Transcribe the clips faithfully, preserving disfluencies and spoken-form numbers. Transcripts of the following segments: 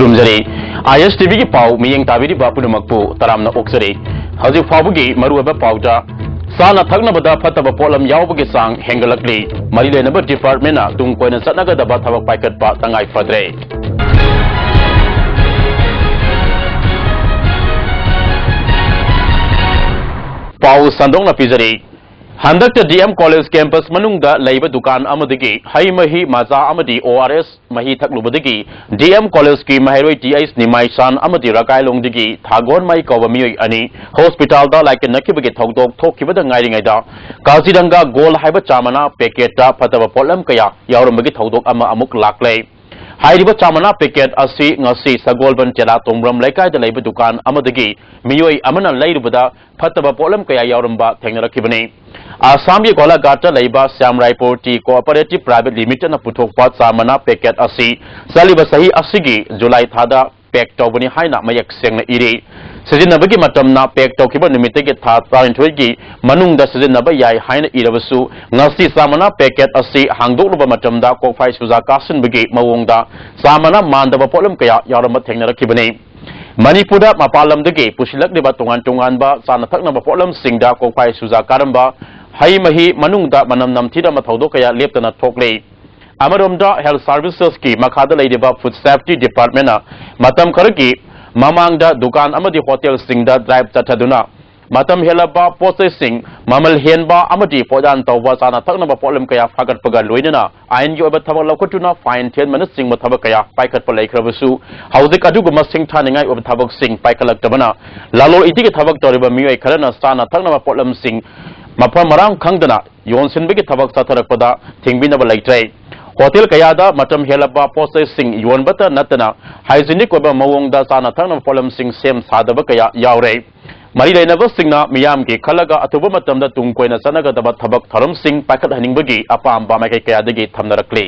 ꯈꯨꯔꯨꯝꯖꯔꯤ꯫ ꯑꯥꯏ ꯑꯦꯁ T ꯚꯤꯒꯤ ꯄꯥꯎ ꯃꯤꯠꯌꯦꯡ ꯇꯥꯕꯤꯔꯤꯕ ꯄꯨꯝꯅꯃꯛꯄꯨ ꯇꯔꯥꯝꯅ ꯑꯣꯛꯆꯔꯤ꯫ ꯍꯧꯖꯤꯛ ꯐꯥꯎꯕꯒꯤ ꯃꯔꯨꯑꯣꯏꯕ ꯄꯥꯎꯗ, ꯆꯥꯅ ꯊꯛꯅꯕꯗ ꯐꯠꯇꯕ ꯄꯣꯠꯂꯝ ꯌꯥꯎꯕꯒꯤ ꯆꯥꯡ ꯍꯦꯟꯒꯠꯂꯛꯂꯤ꯫ ꯃꯔꯤ ꯂꯩꯅꯕ ꯗꯤꯄꯥꯔꯠꯃꯦꯟꯅ ꯇꯨꯡ ꯀꯣꯏꯅ ꯆꯠꯅꯒꯗꯕ ꯊꯕꯛ ꯄꯥꯏꯈꯠꯄ ꯇꯉꯥꯏ ꯐꯗ꯭ꯔꯦ꯫ ꯄꯥꯎ ꯁꯟꯗꯣꯛꯅ ꯄꯤꯖꯔꯤ꯫ ꯍꯟꯗꯛꯇ ꯗꯤ ꯑꯦꯝ ꯀꯣꯂꯦꯖ ꯀꯦꯝꯄꯁ ꯃꯅꯨꯡꯗ ꯂꯩꯕ ꯗꯨꯀꯥꯟ ꯑꯃꯗꯒꯤ ꯍꯩ ꯃꯍꯤ, ꯃꯖꯥ ꯑꯃꯗꯤ ꯑꯣ ꯑꯥꯔ ꯑꯦꯁ ꯃꯍꯤ ꯊꯛꯂꯨꯕꯗꯒꯤ ꯗꯤ ꯑꯦꯝ ꯀꯣꯂꯦꯖꯀꯤ ꯃꯍꯩꯔꯣꯏ ꯇꯤ ꯑꯩꯆ ꯅꯤꯃꯥꯏꯁꯥꯟ ꯑꯃꯗꯤ ꯔꯀꯥꯏꯂꯣꯡꯗꯒꯤ ꯊꯥꯒꯣꯟꯃꯩ ꯀꯧꯕ ꯃꯤꯑꯣꯏ ꯑꯅꯤ ꯍꯣꯁꯄꯤꯇꯥꯜꯗ ꯂꯥꯏꯀꯠꯅꯈꯤꯕꯒꯤ ꯊꯧꯗꯣꯛ ꯊꯣꯛꯈꯤꯕꯗ ꯉꯥꯏꯔꯤꯉꯩꯗ, ꯀꯥꯖꯤꯔꯪꯒꯥ ꯒꯣꯜ ꯍꯥꯏꯕ ꯆꯥ ꯃꯅꯥ ꯄꯦꯀꯦꯠꯇ ꯐꯠꯇꯕ ꯄꯣꯠꯂꯝ ꯀꯌꯥ ꯌꯥꯎꯔꯝꯕꯒꯤ ꯊꯧꯗꯣꯛ ꯑꯃ ꯑꯃꯨꯛ ꯂꯥꯛꯂꯦ꯫ ꯍꯥꯏꯔꯤꯕ ꯆꯥ ꯃꯅꯥ ꯄꯦꯀꯦꯠ ꯑꯁꯤ ꯉꯁꯤ ꯁꯒꯣꯜꯕꯟ ꯆꯦꯔꯥ ꯇꯣꯡꯕ꯭ꯔꯝ ꯂꯩꯀꯥꯏꯗ ꯂꯩꯕ ꯗꯨꯀꯥꯟ ꯑꯃꯗꯒꯤ ꯃꯤꯑꯣꯏ ꯑꯃꯅ ꯂꯩꯔꯨꯕꯗ ꯐꯠꯇꯕ ꯄꯣꯠꯂꯝ ꯀꯌꯥ ꯌꯥꯎꯔꯝꯕ ꯊꯦꯡꯅꯔꯛꯈꯤꯕꯅꯤ꯫ ꯑꯁꯥꯝꯒꯤ ꯒꯣꯂꯥꯘꯥꯠꯇ ꯂꯩꯕ Shyam Raipur T cooperative private ꯂꯤꯃꯤꯇꯦꯗꯅ ꯄꯨꯊꯣꯛꯄ ꯆꯥ ꯃꯅꯥ ꯄꯦꯀꯦꯠ ꯑꯁꯤ ꯆꯠꯂꯤꯕ ꯆꯍꯤ ꯑꯁꯤꯒꯤ ꯖꯨꯂꯥꯏ ꯊꯥꯗ ꯄꯦꯛ ꯇꯧꯕꯅꯤ ꯍꯥꯏꯅ ꯃꯌꯦꯛ ꯁꯦꯡꯅ ꯏꯔꯤ꯫ ꯁꯤꯖꯤꯟꯅꯕꯒꯤ ꯃꯇꯝꯅ ꯄꯦꯛ ꯇꯧꯈꯤꯕ ꯅꯨꯃꯤꯠꯇꯒꯤ ꯊꯥ ꯇꯔꯥꯅꯤꯊꯣꯏꯒꯤ ꯃꯅꯨꯡꯗ ꯁꯤꯖꯤꯟꯅꯕ ꯌꯥꯏ ꯍꯥꯏꯅ ꯏꯔꯕꯁꯨ, ꯉꯁꯤ ꯆꯥ ꯃꯅꯥ ꯄꯦꯀꯦꯠ ꯑꯁꯤ ꯍꯥꯡꯗꯣꯛꯂꯨꯕ ꯃꯇꯝꯗ ꯀꯣꯛꯐꯥꯏ ꯁꯨꯖꯥ ꯀꯥꯁꯤꯟꯕꯒꯤ ꯃꯑꯣꯡꯗ ꯆꯥ ꯃꯅꯥ ꯃꯥꯟꯗꯕ ꯄꯣꯠꯂꯝ ꯀꯌꯥ ꯌꯥꯎꯔꯝꯕ ꯊꯦꯡꯅꯔꯛꯈꯤꯕꯅꯤ꯫ ꯃꯅꯤꯄꯨꯔꯗ ꯃꯄꯥꯟ ꯂꯝꯗꯒꯤ ꯄꯨꯁꯤꯜꯂꯛꯂꯤꯕ ꯇꯣꯉꯥꯟ ꯇꯣꯉꯥꯟꯕ ꯆꯥꯅ ꯊꯛꯅꯕ ꯄꯣꯠꯂꯝꯁꯤꯡꯗ ꯀꯣꯛꯐꯥꯏ ꯁꯨꯖꯥ ꯀꯥꯔꯝꯕ, ꯍꯩ ꯃꯍꯤ ꯃꯅꯨꯡꯗ ꯃꯅꯝ ꯅꯝꯊꯤꯔꯝꯕ ꯊꯧꯗꯣꯛ ꯀꯌꯥ ꯂꯦꯞꯇꯅ ꯊꯣꯛꯂꯤ꯫ ꯑꯃꯔꯣꯝꯗ, ꯍꯦꯜꯊ ꯁꯥꯔꯚꯤꯁꯦꯁꯀꯤ ꯃꯈꯥꯗ ꯂꯩꯔꯤꯕ ꯐꯨꯗ ꯁꯦꯐꯇꯤ ꯗꯤꯄꯥꯔꯠꯃꯦꯟꯅ ꯃꯇꯝ ꯈꯔꯒꯤ ꯃꯃꯥꯡꯗ ꯗꯨꯀꯥꯟ ꯑꯃꯗꯤ ꯍꯣꯇꯦꯜꯁꯤꯡꯗ ꯗ꯭ꯔꯥꯏꯚ ꯆꯠꯊꯗꯨꯅ ꯃꯇꯝ ꯍꯦꯜꯂꯕ ꯄꯣꯠ ꯆꯩꯁꯤꯡ, ꯃꯃꯜ ꯍꯦꯟꯕ ꯑꯃꯗꯤ ꯄꯣꯠꯌꯥꯟ ꯇꯧꯕ ꯆꯥꯅ ꯊꯛꯅꯕ ꯄꯣꯠꯂꯝ ꯀꯌꯥ ꯐꯥꯒꯠꯄꯒ ꯂꯣꯏꯅꯅ ꯑꯥꯏꯟꯒꯤ ꯑꯣꯏꯕ ꯊꯕꯛ ꯂꯧꯈꯠꯇꯨꯅ ꯐꯥꯏꯟ ꯊꯤꯍꯟꯕꯅꯆꯤꯡꯕ ꯊꯕꯛ ꯀꯌꯥ ꯄꯥꯏꯈꯠꯄ ꯂꯩꯈ꯭ꯔꯕꯁꯨ, ꯍꯧꯖꯤꯛ ꯑꯗꯨꯒꯨꯝꯕ ꯁꯤꯡꯊꯥꯅꯤꯡꯉꯥꯏ ꯑꯣꯏꯕ ꯊꯕꯛꯁꯤꯡ ꯄꯥꯏꯈꯠꯂꯛꯇꯕꯅ ꯂꯂꯣꯟ ꯏꯇꯤꯛꯀꯤ ꯊꯕꯛ ꯇꯧꯔꯤꯕ ꯃꯤꯑꯣꯏ ꯈꯔꯅ ꯆꯥꯅ ꯊꯛꯅꯕ ꯄꯣꯠꯂꯝꯁꯤꯡ ꯃꯐꯝ ꯃꯔꯥꯡ ꯈꯪꯗꯅ ꯌꯣꯟꯁꯤꯟꯕꯒꯤ ꯊꯕꯛ ꯆꯠꯊꯔꯛꯄꯗ ꯊꯤꯡꯕꯤꯅꯕ ꯂꯩꯇ꯭ꯔꯦ꯫ ꯍꯣꯇꯦꯜ ꯀꯌꯥꯗ ꯃꯇꯝ ꯍꯦꯜꯂꯕ ꯄꯣꯠ ꯆꯩꯁꯤꯡ ꯌꯣꯟꯕꯇ ꯅꯠꯇꯅ ꯍꯥꯏꯖꯤꯅꯤꯛ ꯑꯣꯏꯕ ꯃꯑꯣꯡꯗ ꯆꯥꯅ ꯊꯛꯅꯕ ꯄꯣꯠꯂꯝꯁꯤꯡ ꯁꯦꯝ ꯁꯥꯗꯕ ꯀꯌꯥ ꯌꯥꯎꯔꯦ꯫ ꯃꯔꯤ ꯂꯩꯅꯕꯁꯤꯡꯅ ꯃꯤꯌꯥꯝꯒꯤ ꯈꯜꯂꯒ ꯑꯊꯨꯕ ꯃꯇꯝꯗ ꯇꯨꯡ ꯀꯣꯏꯅ ꯆꯠꯅꯒꯗꯕ ꯊꯕꯛ ꯊꯧꯔꯝꯁꯤꯡ ꯄꯥꯏꯈꯠꯍꯟꯅꯤꯡꯕꯒꯤ ꯑꯄꯥꯝꯕ ꯃꯥꯏꯀꯩ ꯀꯌꯥꯗꯒꯤ ꯊꯝꯅꯔꯛꯂꯤ꯫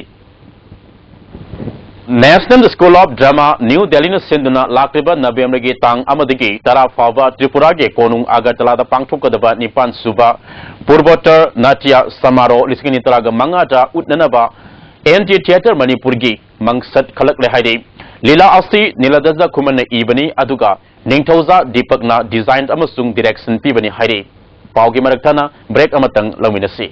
National School of Drama, New Delhi ꯅ ꯁꯤꯟꯗꯨꯅ ꯂꯥꯛꯂꯤꯕ ꯅꯕꯦꯝꯕꯔꯒꯤ ꯇꯥꯡ ꯑꯃꯗꯒꯤ ꯇꯔꯥ ꯐꯥꯎꯕ ꯇ꯭ꯔꯤꯄꯨꯔꯥꯒꯤ ꯀꯣꯅꯨꯡ ꯑꯒꯔꯇꯂꯥꯗ ꯄꯥꯡꯊꯣꯛꯀꯗꯕ ꯅꯤꯄꯥꯟ ꯁꯨꯕ ꯄꯨꯔꯕꯣꯠꯇꯔ ꯅꯥꯇ꯭ꯌ ꯁꯃꯥꯔꯣꯍ ꯂꯤꯁꯤꯡ ꯑꯅꯤ ꯇꯔꯥꯒ ꯃꯉꯥꯗ ꯎꯠꯅꯅꯕ ꯑꯦꯟ ꯇꯤ ꯊꯤꯌꯦꯇꯔ ꯃꯅꯤꯄꯨꯔꯒꯤ ꯃꯪꯁꯠ ꯈꯜꯂꯛꯂꯦ ꯍꯥꯏꯔꯤ꯫ ꯂꯤꯂꯥ ꯑꯁꯤ ꯅꯤꯂꯗꯖ ꯈꯨꯃꯟꯅ ꯏꯕꯅꯤ, ꯑꯗꯨꯒ ꯅꯤꯡꯊꯧꯖꯥ ꯗꯤꯄꯛꯅ design ꯑꯃꯁꯨꯡ direction ꯄꯤꯕꯅꯤ ꯍꯥꯏꯔꯤ꯫ ꯄꯥꯎꯒꯤ ꯃꯔꯛ ꯊꯠꯅ break ꯑꯃꯇꯪ ꯂꯧꯃꯤꯟꯅꯁꯤ꯫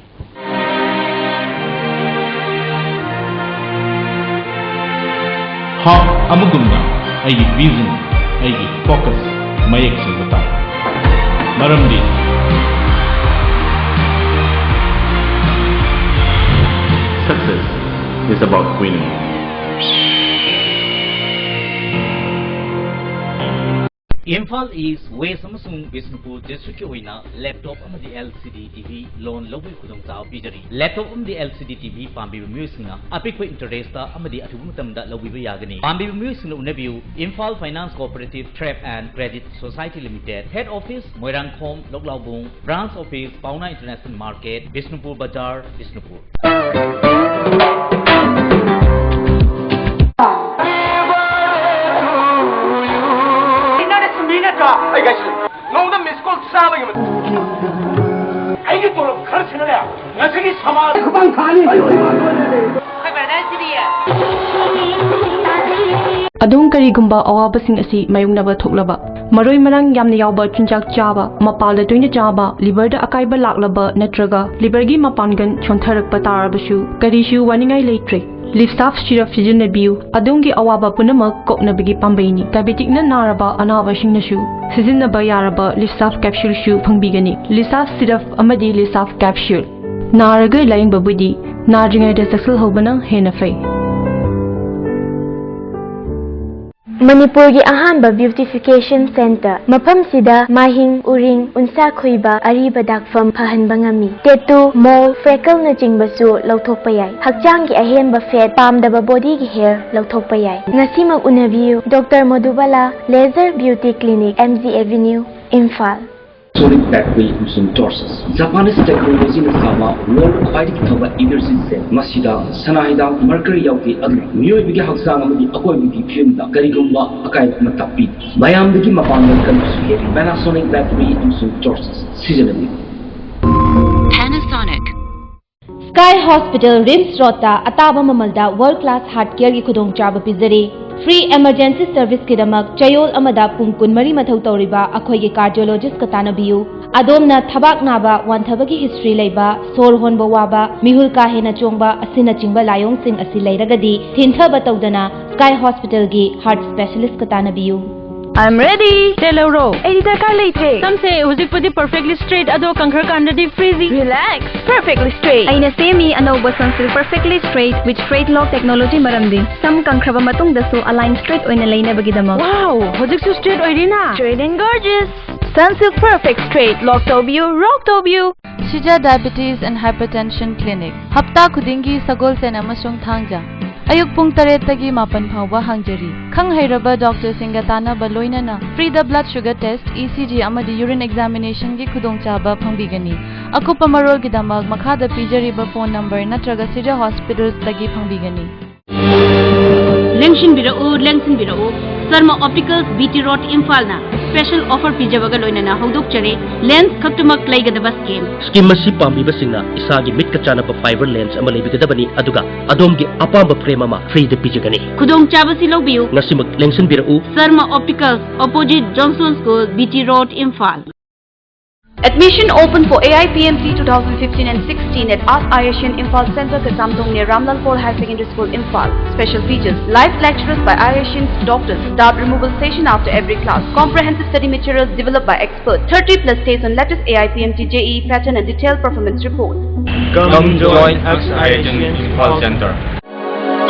ꯍꯥꯞ ꯑꯃꯒꯨꯝꯅ ꯑꯩꯒꯤ vision, ꯑꯩꯒꯤ focus ꯃꯌꯦꯛ ꯁꯦꯡꯕ ꯇꯥꯏ꯫ ꯃꯔꯝꯗꯤ success is about winning. Imphal east, west ꯑꯃꯁꯨꯡ ꯕꯤꯁꯅꯨꯄꯨꯔ ꯗꯤꯁꯇ꯭ꯔꯤꯛꯀꯤ ꯑꯣꯏꯅ ꯂꯦꯞꯇꯣꯞ ꯑꯃꯗꯤ LCD TV loan ꯂꯧꯕꯒꯤ ꯈꯨꯗꯣꯡꯆꯥꯕ ꯄꯤꯖꯔꯤ꯫ ꯂꯦꯞꯇꯣꯞ ꯑꯃꯗꯤ LCD TV ꯄꯥꯝꯕꯤꯕ ꯃꯤꯑꯣꯏꯁꯤꯡꯅ ꯑꯄꯤꯛꯄ interest ꯑꯃꯗꯤ ꯑꯊꯨꯕ ꯃꯇꯝꯗ ꯂꯧꯕꯤꯕ ꯌꯥꯒꯅꯤ꯫ ꯄꯥꯝꯕꯤꯕ ꯃꯤꯑꯣꯏꯁꯤꯡꯅ ꯎꯅꯕꯤꯌꯨ, Imphal Finance Cooperative Trade and Credit Society Limited, Head Office, Moirangkhom, ꯂꯣꯛꯂꯥꯎꯕꯨꯡ, Branch Office, Paona International Market, Bishnupur ꯕꯖꯥꯔ, ꯕꯤꯁꯅꯨꯄꯨꯔ꯫ ꯅꯣꯡꯃꯗ miss call ꯆꯥꯕꯒꯤ ꯃꯇꯨꯡ ꯑꯩꯒꯤ ꯇꯣꯂꯣꯞ ꯈꯔ ꯁꯤꯟꯅꯔꯦ꯫ ꯉꯁꯤꯒꯤ ꯁꯃꯥꯖ ꯈꯨꯄꯥꯡ ꯊꯥꯅꯤ꯫ ꯑꯩꯈꯣꯏ brother ꯁꯤꯗꯤ꯫ ꯑꯗꯣꯝ ꯀꯔꯤꯒꯨꯝꯕ ꯑꯋꯥꯕꯁꯤꯡ ꯑꯁꯤ ꯃꯥꯌꯣꯛꯅꯕ ꯊꯣꯛꯂꯕ, ꯃꯔꯣꯏ ꯃꯔꯥꯡ ꯌꯥꯝꯅ ꯌꯥꯎꯕ ꯆꯤꯟꯖꯥꯛ ꯆꯥꯕ, ꯃꯄꯥꯜꯗ ꯇꯣꯏꯅ ꯆꯥꯕ, liverꯗ ꯑꯀꯥꯏꯕ ꯂꯥꯛꯂꯕ ꯅꯠꯇ꯭ꯔꯒ liverꯒꯤ ꯃꯄꯥꯡꯒꯜ ꯁꯣꯟꯊꯔꯛꯄ ꯇꯥꯔꯕꯁꯨ ꯀꯔꯤꯁꯨ ꯋꯥꯅꯤꯡꯉꯥꯏ ꯂꯩꯇ꯭ꯔꯦ꯫ Livsaf syrup ꯁꯤꯖꯤꯟꯅꯕꯤꯌꯨ꯫ ꯑꯗꯣꯝꯒꯤ ꯑꯋꯥꯕ ꯄꯨꯝꯅꯃꯛ ꯀꯣꯛꯅꯕꯒꯤ ꯄꯥꯝꯕꯩꯅꯤ꯫ Diabeticꯅ ꯅꯥꯔꯕ ꯑꯅꯥꯕꯁꯤꯡꯅꯁꯨ ꯁꯤꯖꯤꯟꯅꯕ ꯌꯥꯔꯕ Livsaf capsuleꯁꯨ ꯐꯪꯕꯤꯒꯅꯤ꯫ Livsaf syrup ꯑꯃꯗꯤ Livsaf capsule꯫ ꯅꯥꯔꯒ ꯂꯥꯌꯦꯡꯕꯕꯨꯗꯤ ꯅꯥꯗ꯭ꯔꯤꯉꯩꯗ ꯆꯦꯛꯁꯤꯜꯍꯧꯕꯅ ꯍꯦꯟꯅ ꯐꯩ꯫ ꯃꯅꯤꯄꯨꯔꯒꯤ ꯑꯍꯥꯟꯕ beautification centre꯫ ꯃꯐꯝꯁꯤꯗ ꯃꯥꯏꯍꯤꯡ, ꯎꯔꯤꯡ, ꯎꯟꯁꯥ ꯈꯣꯏꯕ, ꯑꯔꯤꯕ ꯗꯥꯛꯐꯝ ꯐꯍꯟꯕ ꯉꯝꯃꯤ꯫ Tattoo, mole, freckleꯅꯆꯤꯡꯕꯁꯨ ꯂꯧꯊꯣꯛꯄ ꯌꯥꯏ꯫ ꯍꯛꯆꯥꯡꯒꯤ ꯑꯍꯦꯟꯕ fat, ꯄꯥꯝꯗꯕ bodyꯒꯤ hair ꯂꯧꯊꯣꯛꯄ ꯌꯥꯏ꯫ ꯉꯁꯤꯃꯛ ꯎꯅꯕꯤꯌꯨ, Doctor Madhubala Laser Beauty Clinic, MG Avenue, Imphal꯫ Sonic battery ꯑꯃꯁꯨꯡ torches꯫ Japanese technologyꯅ ꯁꯥꯕ world ꯈ꯭ꯋꯥꯏꯗꯒꯤ ꯐꯕ energy set꯫ ꯃꯁꯤꯗ ꯁꯅꯥ ꯍꯤꯗꯥꯛ mercury ꯌꯥꯎꯗꯦ, ꯑꯗꯨꯅ ꯃꯤꯑꯣꯏꯕꯒꯤ ꯍꯛꯆꯥꯡ ꯑꯃꯗꯤ ꯑꯀꯣꯏꯕꯒꯤ ꯐꯤꯕꯝꯗ ꯀꯔꯤꯒꯨꯝꯕ ꯑꯀꯥꯏꯕ ꯑꯃꯠꯇ ꯄꯤꯗꯦ꯫ ꯃꯌꯥꯝꯗꯒꯤ ꯃꯄꯥꯡꯒꯜ ꯀꯟꯕꯁꯨ ꯍꯦꯜꯂꯤ꯫ Panasonic battery ꯑꯃꯁꯨꯡ torches ꯁꯤꯖꯤꯟꯅꯕꯤꯌꯨ꯫ Panasonic. Sky Hospital, RIMS Road ꯇ ꯑꯇꯥꯕ ꯃꯃꯜꯗ world class heart care ꯒꯤ ꯈꯨꯗꯣꯡꯆꯥꯕ ꯄꯤꯖꯔꯤ꯫ Free emergency service ꯀꯤꯗꯃꯛ ꯆꯌꯣꯜ ꯑꯃꯗ ꯄꯨꯡ ꯀꯨꯟꯃꯔꯤ ꯃꯊꯧ ꯇꯧꯔꯤꯕ ꯑꯩꯈꯣꯏꯒꯤ cardiologist ꯀ ꯇꯥꯟꯅꯕꯤꯌꯨ꯫ ꯑꯗꯣꯝꯅ ꯊꯕꯥꯛ ꯅꯥꯕ, ꯋꯥꯟꯊꯕꯒꯤ history ꯂꯩꯕ, ꯁꯣꯔ ꯍꯣꯟꯕ ꯋꯥꯕ, ꯃꯤꯍꯨꯜ ꯀꯥ ꯍꯦꯟꯅ ꯆꯣꯡꯕ ꯑꯁꯤꯅꯆꯤꯡꯕ ꯂꯥꯏꯑꯣꯡꯁꯤꯡ ꯑꯁꯤ ꯂꯩꯔꯒꯗꯤ, ꯊꯤꯟꯊꯕ ꯇꯧꯗꯅ Sky Hospital ꯒꯤ heart specialist ꯀ ꯇꯥꯟꯅꯕꯤꯌꯨ꯫ I'm ready. ꯁꯦ ꯂꯧꯔꯣ꯫ ꯑꯩꯗꯤ ꯗꯔꯀꯥꯔ ꯂꯩꯇ꯭ꯔꯦ꯫ ꯁꯝꯁꯦ ꯍꯧꯖꯤꯛꯄꯨꯗꯤ perfectly straight, ꯑꯗꯣ ꯀꯪꯈ꯭ꯔꯀꯥꯟꯗꯗꯤ frizzy꯫ Relax, perfectly straight. ꯑꯩꯅ ꯁꯦꯝꯃꯤ ꯑꯅꯧꯕ Sunsilk Perfectly Straight with Straight Lock technology, ꯃꯔꯝꯗꯤ ꯁꯝ ꯀꯪꯈ꯭ꯔꯕ ꯃꯇꯨꯡꯗꯁꯨ align straight ꯑꯣꯏꯅ ꯂꯩꯅꯕꯒꯤꯗꯃꯛ꯫ Wow, ꯍꯧꯖꯤꯛꯁꯨ straight ꯑꯣꯏꯔꯤꯅ? Straight and gorgeous. Sunsilk Perfect Straight. Lock ꯇꯧꯕꯤꯌꯨ, rock ꯇꯧꯕꯤꯌꯨ꯫ Shija Diabetes and Hypertension Clinic, ꯍꯞꯇꯥ ꯈꯨꯗꯤꯡꯒꯤ ꯁꯒꯣꯜꯁꯦꯟ ꯑꯃꯁꯨꯡ ꯊꯥꯡꯖ, ꯑꯌꯨꯛ ꯄꯨꯡ ꯇꯔꯦꯠꯇꯒꯤ ꯃꯥꯄꯟ ꯐꯥꯎꯕ ꯍꯥꯡꯖꯔꯤ꯫ ꯈꯪ ꯍꯩꯔꯕ ꯗꯣꯛꯇꯔꯁꯤꯡꯒ ꯇꯥꯟꯅꯕ ꯂꯣꯏꯅꯅ free ꯗ blood sugar test, E C G ꯑꯃꯗꯤ urine examination ꯒꯤ ꯈꯨꯗꯣꯡꯆꯥꯕ ꯐꯪꯕꯤꯒꯅꯤ꯫ ꯑꯀꯨꯞꯄ ꯃꯔꯣꯜꯒꯤꯗꯃꯛ ꯃꯈꯥꯗ ꯄꯤꯖꯔꯤꯕ phone number ꯅꯠꯇ꯭ꯔꯒ ꯁꯤꯖꯥ Hospitals ꯇꯒꯤ ꯐꯪꯕꯤꯒꯅꯤ꯫ ꯂꯦꯡꯁꯤꯟꯕꯤꯔꯛꯎ, ꯂꯦꯡꯁꯤꯟꯕꯤꯔꯛꯎ꯫ Sharma Opticals, B T Road, ꯏꯝꯐꯥꯜꯅ special offer ꯄꯤꯖꯕꯒ ꯂꯣꯏꯅꯅ ꯍꯧꯗꯣꯛꯆꯔꯤ꯫ Lens ꯈꯛꯇꯃꯛ ꯂꯩꯒꯗꯕ scheme꯫ Scheme ꯑꯁꯤ ꯄꯥꯝꯕꯤꯕꯁꯤꯡꯅ ꯏꯁꯥꯒꯤ ꯃꯤꯠꯀ ꯆꯥꯟꯅꯕ fiber lens ꯑꯃ ꯂꯩꯕꯤꯒꯗꯕꯅꯤ, ꯑꯗꯨꯒ ꯑꯗꯣꯝꯒꯤ ꯑꯄꯥꯝꯕ frame ꯑꯃ free ꯗ ꯄꯤꯖꯒꯅꯤ꯫ ꯈꯨꯗꯣꯡꯆꯥꯕꯁꯤ ꯂꯧꯕꯤꯌꯨ꯫ ꯉꯁꯤꯃꯛ ꯂꯦꯡꯁꯤꯟꯕꯤꯔꯛꯎ꯫ Sarma Opticals, opposite Johnson School, B T Road, Imphal. Admission open for A I P M T two thousand fifteen and sixteen at Ask Ayashian Imphal Center, Kazamdong, near Ramlal Paul Higher Secondary School, Imphal. Special features: live lectures by Ayashian doctors, dart removal session after every class, comprehensive study materials developed by experts, thirty plus tests on latest A I P M T J E E pattern and detailed performance report. Come join Ask Ayashian Imphal Center.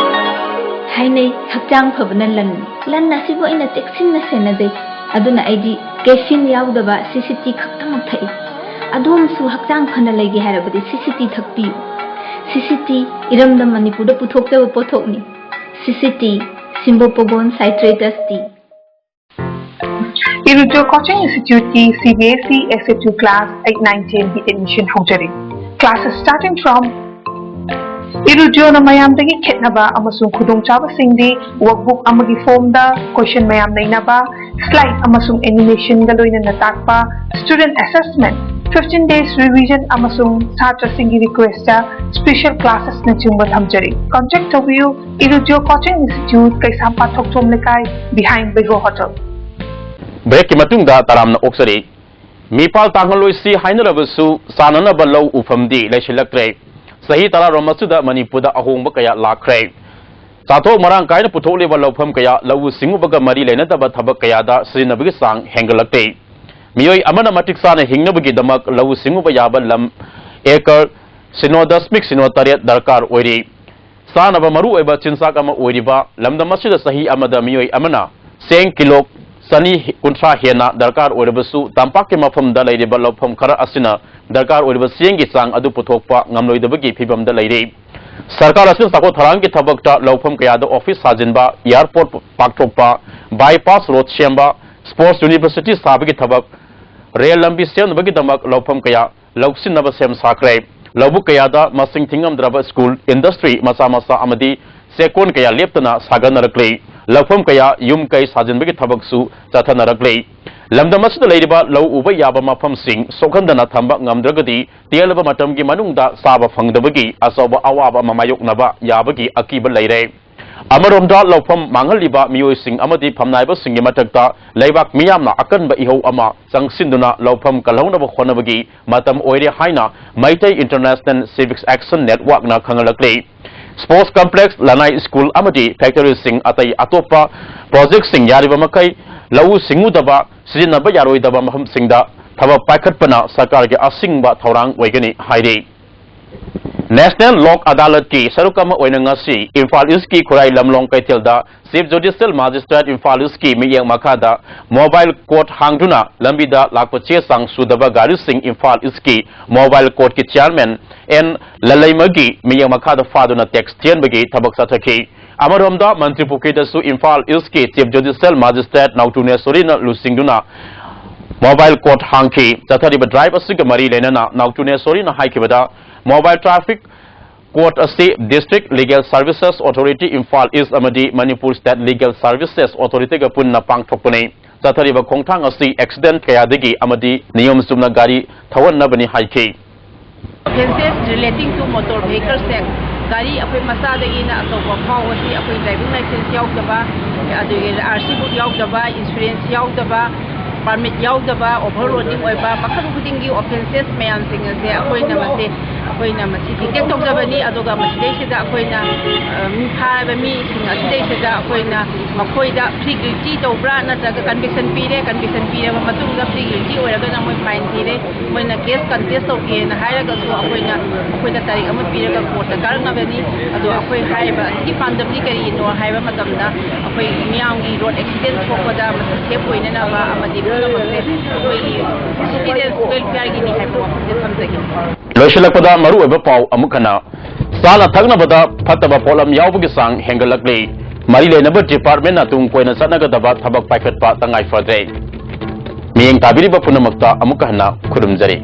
ꯍꯥꯏꯅꯩ, ꯍꯛꯆꯥꯡ ꯐꯕꯅ ꯂꯟꯅꯤ꯫ ꯂꯟ ꯑꯁꯤꯕꯨ ꯑꯩꯅ ꯆꯦꯛꯁꯤꯟꯅ ꯁꯦꯟꯅꯖꯩ꯫ ꯑꯗꯨꯅ ꯑꯩꯗꯤ caffeine ꯌꯥꯎꯗꯕ C C T ꯈꯛꯇꯃꯛ ꯊꯛꯏ꯫ ꯑꯗꯣꯝꯁꯨ ꯍꯛꯆꯥꯡ ꯐꯅ ꯂꯩꯒꯦ ꯍꯥꯏꯔꯕꯗꯤ C C T ꯊꯛꯄꯤꯌꯨ꯫ C C T ꯏꯔꯝꯗꯝ ꯃꯅꯤꯄꯨꯔꯗ ꯄꯨꯊꯣꯛꯆꯕ ꯄꯣꯠꯊꯣꯛꯅꯤ꯫ C C T, Simbopogon Citratus Tea꯫ Irrawaddy Coaching Institute ꯀꯤ C B S E S A two class eight, nine, ten ꯒꯤ admission ꯍꯧꯖꯔꯤ꯫ Classes starting from Irrawaddy ꯅ ꯃꯌꯥꯝꯗꯒꯤ ꯈꯦꯠꯅꯕ ꯑꯃꯁꯨꯡ ꯈꯨꯗꯣꯡꯆꯥꯕꯁꯤꯡꯗꯤ workbook ꯑꯃꯒꯤ form ꯗ question ꯃꯌꯥꯝ ꯅꯩꯅꯕ, slide ꯑꯃꯁꯨꯡ animation ꯒ ꯂꯣꯏꯅꯅ ꯇꯥꯛꯄ, student assessment, Fifteen days revision ꯑꯃꯁꯨꯡ ꯁꯥꯇ꯭ꯔꯁꯤꯡꯒꯤ request special classesꯅꯆꯤꯡꯕ ꯊꯝꯖꯔꯤ꯫ Contact ꯇꯧꯕꯤꯌꯨ, Illudio Coaching Institute, ꯀꯩꯁꯥꯝꯄꯥꯠ ꯊꯣꯛꯆꯣꯝ ꯂꯩꯀꯥꯏ, behind Bego Hotel꯫ Breakꯀꯤ ꯃꯇꯨꯡꯗ ꯇꯔꯥꯝꯅ ꯑꯣꯛꯆꯔꯤ꯫ ꯃꯤꯄꯥꯜ ꯇꯥꯡꯍꯜꯂꯣꯏꯁꯤ ꯍꯥꯏꯅꯔꯕꯁꯨ ꯆꯥꯅꯅꯕ ꯂꯧ ꯎꯐꯝꯗꯤ ꯂꯩꯁꯤꯜꯂꯛꯇ꯭ꯔꯦ꯫ ꯆꯍꯤ ꯇꯔꯥꯔꯣꯝ ꯑꯁꯤꯗ ꯃꯅꯤꯄꯨꯔꯗ ꯑꯍꯣꯡꯕ ꯀꯌꯥ ꯂꯥꯛꯈ꯭ꯔꯦ꯫ ꯆꯥꯊꯣꯛ ꯃꯔꯥꯡ ꯀꯥꯏꯅ ꯄꯨꯊꯣꯛꯂꯤꯕ ꯂꯧꯐꯝ ꯀꯌꯥ ꯂꯧꯎ ꯁꯤꯡꯎꯕꯒ ꯃꯔꯤ ꯂꯩꯅꯗꯕ ꯊꯕꯛ ꯀꯌꯥꯗ ꯁꯤꯖꯤꯟꯅꯕꯒꯤ ꯆꯥꯡ ꯍꯦꯟꯒꯠꯂꯛꯇꯦ꯫ ꯃꯤꯑꯣꯏ ꯑꯃꯅ ꯃꯇꯤꯛ ꯆꯥꯅ ꯍꯤꯡꯅꯕꯒꯤꯗꯃꯛ ꯂꯧꯎ ꯁꯤꯡꯎꯕ ꯌꯥꯕ ꯂꯝ acre ꯁꯤꯅꯣ ꯗꯁꯃꯤꯛ ꯁꯤꯅꯣ ꯇꯔꯦꯠ ꯗꯔꯀꯥꯔ ꯑꯣꯏꯔꯤ꯫ ꯆꯥꯅꯕ ꯃꯔꯨꯑꯣꯏꯕ ꯆꯤꯟꯖꯥꯛ ꯑꯃ ꯑꯣꯏꯔꯤꯕ ꯂꯝꯗꯝ ꯑꯁꯤꯗ ꯆꯍꯤ ꯑꯃꯗ ꯃꯤꯑꯣꯏ ꯑꯃꯅ ꯆꯦꯡ ꯀꯤꯂꯣ ꯆꯅꯤ ꯀꯨꯟꯊ꯭ꯔꯥ ꯍꯦꯟꯅ ꯗꯔꯀꯥꯔ ꯑꯣꯏꯔꯕꯁꯨ, ꯇꯝꯄꯥꯛꯀꯤ ꯃꯐꯝꯗ ꯂꯩꯔꯤꯕ ꯂꯧꯐꯝ ꯈꯔ ꯑꯁꯤꯅ ꯗꯔꯀꯥꯔ ꯑꯣꯏꯔꯤꯕ ꯆꯦꯡꯒꯤ ꯆꯥꯡ ꯑꯗꯨ ꯄꯨꯊꯣꯛꯄ ꯉꯝꯂꯣꯏꯗꯕꯒꯤ ꯐꯤꯚꯝꯗ ꯂꯩꯔꯤ꯫ ꯁꯔꯀꯥꯔ ꯑꯁꯤꯅ ꯆꯥꯎꯈꯠ ꯊꯧꯔꯥꯡꯒꯤ ꯊꯕꯛꯇ ꯂꯧꯐꯝ ꯀꯌꯥꯗ office ꯁꯥꯖꯤꯟꯕ, airport ꯄꯥꯛꯊꯣꯛꯄ, bypass road ꯁꯦꯝꯕ, sports university ꯁꯥꯕꯒꯤ ꯊꯕꯛ, ꯔꯦꯜ ꯂꯝꯕꯤ ꯁꯦꯝꯅꯕꯒꯤꯗꯃꯛ ꯂꯧꯐꯝ ꯀꯌꯥ ꯂꯧꯁꯤꯟꯅꯕ ꯁꯦꯝ ꯁꯥꯈ꯭ꯔꯦ꯫ ꯂꯧꯕꯨꯛ ꯀꯌꯥꯗ ꯃꯁꯤꯡ ꯊꯤꯉꯝꯗ꯭ꯔꯕ school, industry ꯃꯆꯥ ꯃꯆꯥ ꯑꯃꯗꯤ ꯆꯦꯛꯀꯣꯟ ꯀꯌꯥ ꯂꯦꯞꯇꯅ ꯁꯥꯒꯠꯅꯔꯛꯂꯤ꯫ ꯂꯧꯐꯝ ꯀꯌꯥ ꯌꯨꯝ ꯀꯩ ꯁꯥꯖꯤꯟꯕꯒꯤ ꯊꯕꯛꯁꯨ ꯆꯠꯊꯅꯔꯛꯂꯤ꯫ ꯂꯝꯗꯝ ꯑꯁꯤꯗ ꯂꯩꯔꯤꯕ ꯂꯧ ꯎꯕ ꯌꯥꯕ ꯃꯐꯝꯁꯤꯡ ꯁꯣꯛꯍꯟꯗꯅ ꯊꯝꯕ ꯉꯝꯗ꯭ꯔꯒꯗꯤ ꯇꯦꯜꯂꯕ ꯃꯇꯝꯒꯤ ꯃꯅꯨꯡꯗ ꯆꯥꯕ ꯐꯪꯗꯕꯒꯤ ꯑꯆꯧꯕ ꯑꯋꯥꯕ ꯑꯃ ꯃꯥꯌꯣꯛꯅꯕ ꯌꯥꯕꯒꯤ ꯑꯀꯤꯕ ꯂꯩꯔꯦ꯫ ꯑꯃꯔꯣꯝꯗ ꯂꯧꯐꯝ ꯃꯥꯡꯍꯜꯂꯤꯕ ꯃꯤꯑꯣꯏꯁꯤꯡ ꯑꯃꯗꯤ ꯐꯝꯅꯥꯏꯕꯁꯤꯡꯒꯤ ꯃꯊꯛꯇ ꯂꯩꯕꯥꯛ ꯃꯤꯌꯥꯝꯅ ꯑꯀꯟꯕ ꯏꯍꯧ ꯑꯃ ꯆꯪꯁꯤꯟꯗꯨꯅ ꯂꯧꯐꯝ ꯀꯜꯍꯧꯅꯕ ꯍꯣꯠꯅꯕꯒꯤ ꯃꯇꯝ ꯑꯣꯏꯔꯦ ꯍꯥꯏꯅ Meitei International Civic Action Networkꯅ ꯈꯪꯍꯜꯂꯛꯂꯤ꯫ Sports complex, ꯂꯅꯥꯏ school ꯑꯃꯗꯤ factoryꯁꯤꯡ, ꯑꯇꯩ ꯑꯇꯣꯞꯄ projectꯁꯤꯡ ꯌꯥꯔꯤꯕ ꯃꯈꯩ ꯂꯧꯎ ꯁꯤꯡꯎꯗꯕ ꯁꯤꯖꯤꯟꯅꯕ ꯌꯥꯔꯣꯏꯗꯕ ꯃꯐꯝꯁꯤꯡꯗ ꯊꯕꯛ ꯄꯥꯏꯈꯠꯄꯅ ꯁꯔꯀꯥꯔꯒꯤ ꯑꯁꯤꯡꯕ ꯊꯧꯔꯥꯡ ꯑꯣꯏꯒꯅꯤ ꯍꯥꯏꯔꯤ꯫ National Lok Adalatꯀꯤ ꯁꯔꯨꯛ ꯑꯃ ꯑꯣꯏꯅ ꯉꯁꯤ ꯏꯝꯐꯥꯜ Eastꯀꯤ ꯈꯨꯔꯥꯏ ꯂꯝꯂꯣꯡ ꯀꯩꯊꯦꯜꯗ Chief Judicial Magistrate ꯏꯝꯐꯥꯜ Eastꯀꯤ ꯃꯤꯠꯌꯦꯡ ꯃꯈꯥꯗ mobile court ꯍꯥꯡꯗꯨꯅ ꯂꯝꯕꯤꯗ ꯂꯥꯛꯄ ꯆꯦ ꯆꯥꯡ ꯁꯨꯗꯕ ꯒꯥꯔꯤꯁꯤꯡ ꯏꯝꯐꯥꯜ Eastꯀꯤ mobile courtꯀꯤ chairman ꯑꯦꯟ ꯂꯂꯩꯃꯒꯤ ꯃꯤꯠꯌꯦꯡ ꯃꯈꯥꯗ ꯐꯥꯗꯨꯅ tax ꯊꯤꯍꯟꯕꯒꯤ ꯊꯕꯛ ꯆꯠꯊꯈꯤ꯫ ꯑꯃꯔꯣꯝꯗ ꯃꯟꯇ꯭ꯔꯤ ꯄꯨꯈ꯭ꯔꯤꯗꯁꯨ ꯏꯝꯐꯥꯜ Eastꯀꯤ Chief Judicial Magistrate ꯅꯥꯎꯇꯨꯅꯦꯁꯣꯔꯤꯅ ꯂꯨꯆꯤꯡꯗꯨꯅ mobile court ꯍꯥꯡꯈꯤ꯫ ꯆꯠꯊꯔꯤꯕ drive ꯑꯁꯤꯒ ꯃꯔꯤ ꯂꯩꯅꯅ ꯅꯥꯎꯇꯨꯅꯦꯁꯣꯔꯤꯅ ꯍꯥꯏꯈꯤꯕꯗ, mobile traffic court ꯑꯁꯤ District Legal Services Authority Imphal East ꯑꯃꯗꯤ ꯃꯅꯤꯄꯨꯔ State Legal Services Authorityꯒ ꯄꯨꯟꯅ ꯄꯥꯡꯊꯣꯛꯄꯅꯤ꯫ ꯆꯠꯊꯔꯤꯕ ꯈꯣꯡꯊꯥꯡ ꯑꯁꯤ ꯑꯦꯛꯁꯤꯗꯦꯟ ꯀꯌꯥꯗꯒꯤ ꯑꯃꯗꯤ ꯅꯤꯌꯣꯝ ꯆꯨꯝꯅ ꯒꯥꯔꯤ ꯊꯧꯍꯟꯅꯕꯅꯤ ꯍꯥꯏꯈꯤ꯫ Offences relating to motor vehicles Act, ꯒꯥꯔꯤ ꯑꯩꯈꯣꯏ ꯃꯆꯥꯗꯒꯤꯅ ꯑꯆꯧꯕ ꯐꯥꯎꯕꯁꯤ ꯑꯩꯈꯣꯏ driving licence ꯌꯥꯎꯗꯕ, ꯑꯗꯨꯒ R C book ꯌꯥꯎꯗꯕ, insurance ꯌꯥꯎꯗꯕ, permit ꯌꯥꯎꯗꯕ, overloading ꯑꯣꯏꯕ, ꯃꯈꯜ ꯈꯨꯗꯤꯡꯒꯤ offences ꯃꯌꯥꯝꯁꯤꯡ ꯑꯁꯦ ꯑꯩꯈꯣꯏꯅ ꯃꯁꯦ, ꯑꯩꯈꯣꯏꯅ ꯃꯁꯤ detect ꯇꯧꯖꯕꯅꯤ꯫ ꯑꯗꯨꯒ ꯃꯁꯤꯗꯩꯁꯤꯗ ꯑꯩꯈꯣꯏꯅ, ꯑ, ꯃꯤ ꯐꯥꯔꯕ ꯃꯤꯁꯤꯡ ꯑꯁꯤꯗꯩꯁꯤꯗ ꯑꯩꯈꯣꯏꯅ ꯃꯈꯣꯏꯗ plead guilty ꯇꯧꯕ꯭ꯔꯥ ꯅꯠꯇ꯭ꯔꯒ conviction ꯄꯤꯔꯦ, conviction ꯄꯤꯔꯕ ꯃꯇꯨꯡꯗ plead guilty ꯑꯣꯏꯔꯒꯅ ꯃꯣꯏ fine ꯊꯤꯔꯦ, ꯃꯣꯏꯅ case contest ꯇꯧꯒꯦꯅ ꯍꯥꯏꯔꯒꯁꯨ ꯑꯩꯈꯣꯏꯅ, ꯑꯩꯈꯣꯏꯗ ꯇꯥꯔꯤꯛ ꯑꯃ ꯄꯤꯔꯒ courtꯇ ꯀꯥꯔꯛꯅꯕꯅꯤ꯫ ꯑꯗꯣ ꯑꯩꯈꯣꯏ ꯍꯥꯏꯔꯤꯕ ꯑꯁꯤꯒꯤ ꯄꯥꯟꯗꯝꯗꯤ ꯀꯔꯤꯅꯣ ꯍꯥꯏꯕ ꯃꯇꯝꯗ, ꯑꯩꯈꯣꯏ ꯃꯤꯌꯥꯝꯒꯤ road accident ꯊꯣꯛꯄꯗ ꯃꯁꯤ safe ꯑꯣꯏꯅꯅꯕ ꯑꯃꯗꯤ ꯄꯨꯝꯅꯃꯛꯁꯦ ꯑꯩꯈꯣꯏꯒꯤ citizens welfareꯒꯤꯅꯤ ꯍꯥꯏꯕ ꯋꯥꯐꯝꯁꯦ ꯊꯝꯖꯒꯦ꯫ ꯂꯣꯏꯁꯤꯜꯂꯛꯄꯗ ꯃꯔꯨꯑꯣꯏꯕ ꯄꯥꯎ ꯑꯃꯨꯛ ꯍꯟꯅ꯫ ꯆꯥꯅ ꯊꯛꯅꯕꯗ ꯐꯠꯇꯕ ꯄꯣꯠꯂꯝ ꯌꯥꯎꯕꯒꯤ ꯆꯥꯡ ꯍꯦꯟꯒꯠꯂꯛꯂꯤ꯫ ꯃꯔꯤ ꯂꯩꯅꯕ departmentꯅ ꯇꯨꯡ ꯀꯣꯏꯅ ꯆꯠꯅꯒꯗꯕ ꯊꯕꯛ ꯄꯥꯏꯈꯠꯄ ꯇꯉꯥꯏ ꯐꯗ꯭ꯔꯦ꯫ ꯃꯤꯠꯌꯦꯡ ꯇꯥꯕꯤꯔꯤꯕ ꯄꯨꯝꯅꯃꯛꯇ ꯑꯃꯨꯛꯀ ꯍꯟꯅ ꯈꯨꯔꯨꯝꯖꯔꯤ꯫